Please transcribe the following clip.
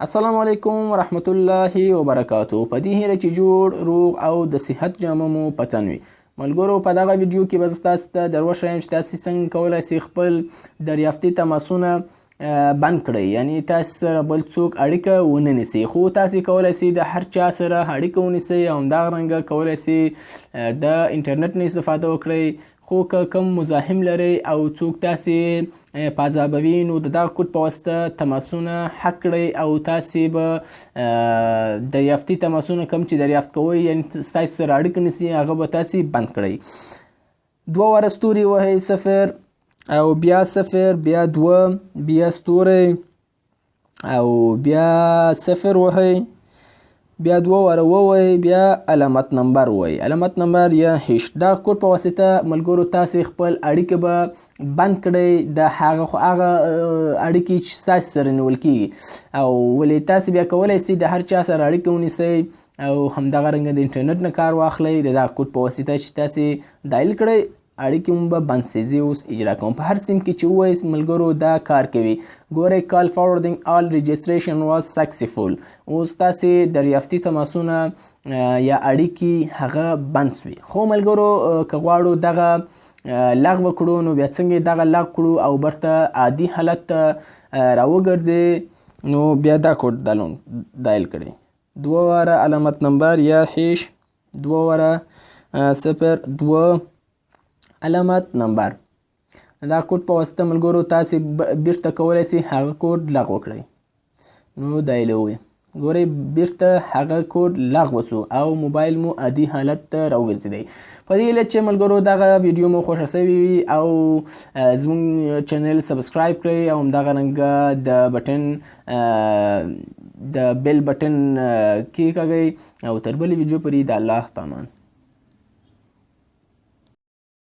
السلام علیکم ورحمت الله وبرکاتو. په دې هیله چې جوړ روغ او د صحت جامه مو په تن وي. ملګرو، په دغه ویډیو کې به زه تاسو ته در وښیم چې تاسو څنګه کولی شئ خپل دریافتي تماسونه بند کړئ، یعنی تاسو سره بل څوک اړیکه ونه نیسي، خو تاسو کولی شئ د هر چا سره اړیکه ونیسئ او همدارنګه کولی شئ د انټرنیټ نه استفاده وکړئ. خو که کوم مزاحم لرئ او څوک تاسې پازابوي، نو د دغه کوډ په واسطه تماسونه حق کړئ او تاسې به دریافتي تماسونه کوم چې دریافت کوئ، یعنی ستاسې سره اړیکه نیسي، هغه به تاسې بند کړئ. دوه واره ستوري وهئ، 0 او بیا 0، بیا 2، بیا ستوری او بیا 0 وهئ، بیا دوه واره ووهئ، بیا علامت نمبر ووهئ، علامت نمبر یا هیش. دا کوډ په واسطه ملګرو تاسې خپل اړیکه به بند کړئ، د هغه خو هغه اړیکې چې ستاسې سره نیول کیږي، او ولې تاسې بیا کولی سئ د هر چا سره اړیکه ونیسئ او همدغه رنګه د انټرنیټ نه کار واخلئ. د دغه کوډ په واسطه چې تاسې دایل کړئ، اړیکې مو به بند سي. زه اوس اجرا کوم. په هر سیم کې چې ووایئ ملګرو دا کار کوي. ګورئ، call forwarding all registration was successful. اوس تاسې دریافتي تماسونه یا اړیکې هغه بند سوي. خو ملګرو، که غواړو دغه لغوه کړو، نو بیا څنګه دغه لغو کړو او بیرته عادي حالت ته راوګرځي، نو بیا دا کوډ دایل کړئ. دوه واره علامت نمبر یا هیش، دوه واره 0 2 علامت نمبر. دا کوډ په واسطه ملګرو تاسې بیرته کولی سئ هغه کوډ لغوه کړئ. نو دایل ووایئ، ګورئ بیرته هغه کوډ لغوه سو او موبایل مو عادي حالت ته راوګرځېدی. په دې هیله چې ملګرو دغه ویډیو مو خوښه سوې وي او زموږ channel subscribe کړئ او همدغه رنګه د بټن د bell button کیکاږئ، او تر بلې ویډیو پورې د الله په امان.